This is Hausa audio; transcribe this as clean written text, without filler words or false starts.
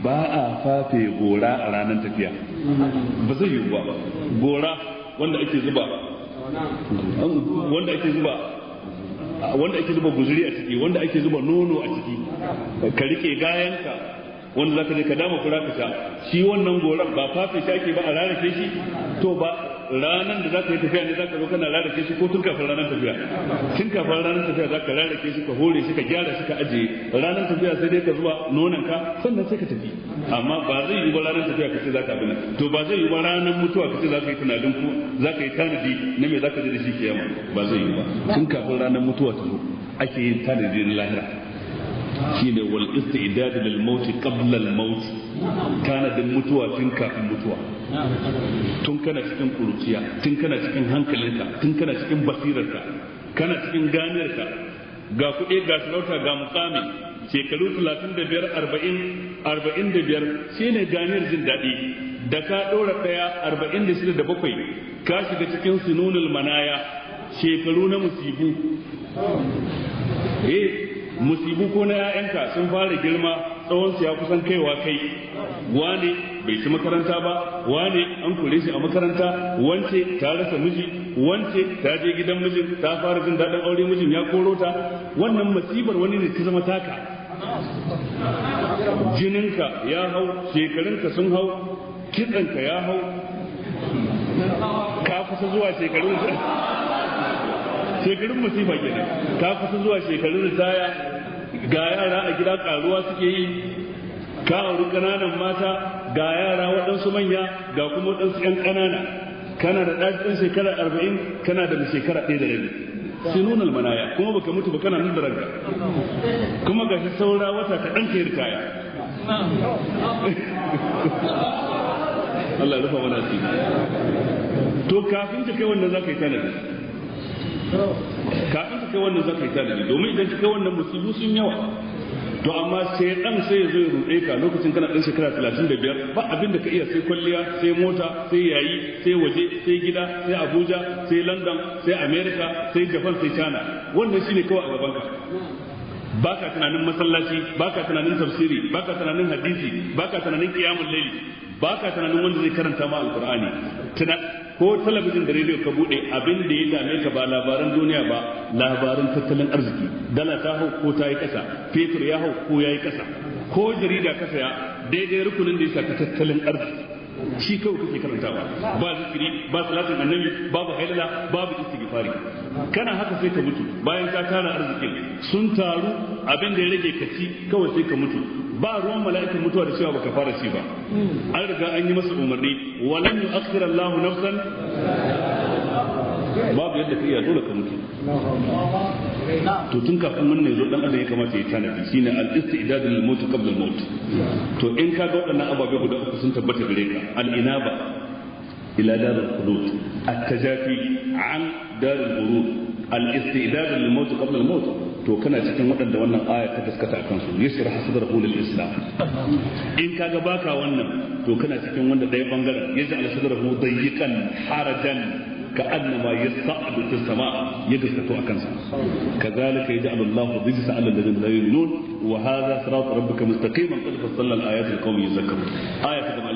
Ba a fafe gora a ranar tafiya, ba zai yiwu ba. Gora wanda ake zuba wanda ake zuba wanda ake zuba guzuri a ciki, wanda ake zuba nono a ciki, ka rike gayanka wanda zaka je ka dama fura ka sha, shi wannan goran ba fafe shi ake ba a rarrake shi. To ba ranan da zaka yi tafiya ne zaka zo kana rarrake shi, ko tun kafin ranar tafiya? Tun kafin ranar tafiya zaka rarrake shi, ka hore shi, ka gyara shi, ka ajiye. Ranar tafiya sai dai ka zuba nonon ka, sannan sai ka tafi. Amma ba zai yi ba ranar tafiya ka ce zaka abin. To ba zai yi ba ranar mutuwa ka ce zaka yi tunanin ko zaka yi tanadi na me zaka je da shi kiyama. Ba zai yi ba. Tun kafin ranar mutuwa ta zo ake yin tanadi na lahira. Shine wal istidad lil maut qabla al maut, tanadin mutuwa tun kafin mutuwa, tun kana cikin kuruciya, tun kana cikin hankalinka, tun kana cikin basirarka, kana cikin ganiyarka. Ga kuɗi, ga sarauta, ga mukami, shekaru 35, 40, 45 shine ganiyar jin daɗi. Da ka ɗora ɗaya, 46 da 7, ka shiga cikin sinunul manaya, shekaru na musibu. Musibu ko na 'ya'yanka sun fara girma, tsawon su ya kusan kaiwa kai. Wane bai ci makaranta ba, wane an kore shi a makaranta, wance ta rasa miji, wance ta je gidan mijin ta fara jin daɗin aure, mijin ya koro ta. Wannan musibar wani ne ta zama taka. Jininka ya hau, shekarunka sun hau, kitsanka ya hau, ka kusa zuwa shekarun musifa kenan, ka kusa zuwa shekarun ritaya. Ga yara a gida karuwa suke yi, ka auri ƙananan mata, ga yara waɗansu manya, ga kuma waɗansu ƴan ƙanana. Kana da ɗan shekara 40, kana da shekara 1 da rabi. Sinunal manaya, kuma baka mutu ba, kana nan da ranka, kuma ga shi saura wata kaɗan ka yi ritaya. Allah ya rufa mana asiri. To kafin ka kai wannan zaka yi tanadi, kafin ka kai wannan zaka yi tanadi, domin idan ka kai wannan musibu sun yawa. To amma sai dan sai ya zo ya ruɗe ka lokacin kana dan shekara 35, ba abin da ka iya sai kwalliya, sai mota, sai yayi, sai waje, sai gida, sai Abuja, sai London, sai America, sai Japan, sai China. Wannan shine kawai a gaban ka. Baka tunanin masallaci, baka tunanin tafsiri, baka tunanin hadisi, baka tunanin qiyamul layli, baka tunanin wanda zai karanta ma alqur'ani. Ko talabijin da rediyo ka bude, abin da ya dame ka ba labaran duniya ba, labaran tattalin arziki. Dala ta hau ko ta yi kasa, fetur ya hau ko ya yi kasa, ko jarida ka saya daidai rukunin da ya shafi tattalin arziki shi kawai kake karantawa. Ba zikiri, ba salatin annabi, babu hailala, babu istighfari. Kana haka sai ka mutu. Bayan ka tara arzikin sun taru, abin da ya rage ka ci kawai sai ka mutu. Ba ruwan mala'ikan mutuwa da cewa baka fara ci ba. An riga an yi masa umarni, walan yu'akhkhir Allahu nafsan, babu yadda ka iya, dole ka mutu. To tun kafin wannan yazo dan adam ya kamata ya tanadi, shine al-istidad lil maut qabla al-maut. To in ka ga waɗannan ababe guda uku sun tabbata gare ka, al-inaba ila dar al-khulud, at-tajafi an dar al-ghurur, al-istidad lil maut qabla al-maut, to kana cikin waɗanda wannan aya ta gaskata akan su, yashrah sadrahu lil islam. In kaga baka wannan, to kana cikin wanda ɗaya bangaren yaj'al sadrahu dayyiqan harajan كأنما يصعد في السماء يجلس أكنسا. كذلك يجعل الله الرجس على الذين لا يؤمنون، وهذا صراط ربك مستقيما قد فصلنا الآيات لقوم يذكرون. آية كما